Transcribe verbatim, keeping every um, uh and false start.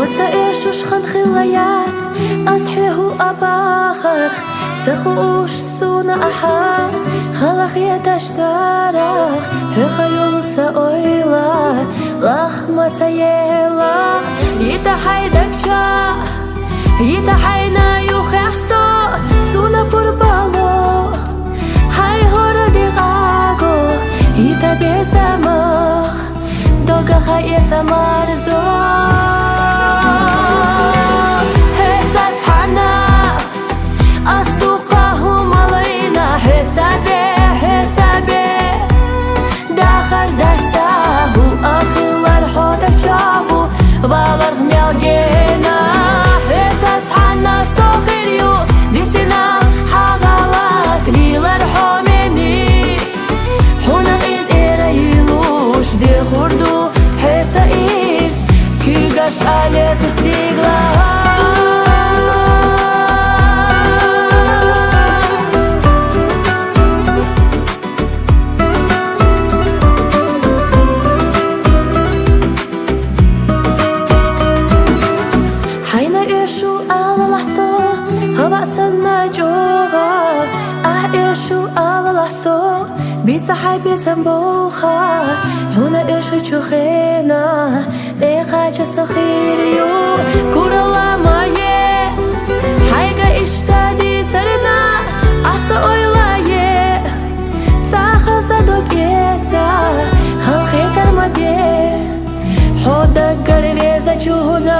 Оцу оьшуш хан хилла яц, ас хьоьгу абахар, ца хууш суна ахьа, хала хеташ дарах, хьоьха йолу сан ойла, лахма ца ела, йита хьайн дагча, йита хьайна юххехь со, суна пурбало, хьайн хӀора декъаго, йита безамах. Догахь эца марзо, хьоьца цхьаьна, ас дуккха хӀума лайна, хьоьца бе, хьоьца бе. Дахар дац хӀу, ахилар хьо дагча ву, валарх мел гена, хьоьца цхьаьна со хир ю, дисина хьан гӀалат, лелар хьо мени. Хьуна къинтӀера йилуш дехур ду хьоьца ирс, куьйгаш а лецуш стигла. Хьайна оьшу алалахь со, хӀаваъ санна чӀогӀа, ахь оьшу алалахь со, бица хьайн безам бовха, хьуна оьшучу хенахь, тӀекхача со хир ю, куралла ма е, хьайга иштта дийцарна, ахь сан ойла е, цхьа хаза дог эца, халахетар ма де. Хьо даггара везачунна,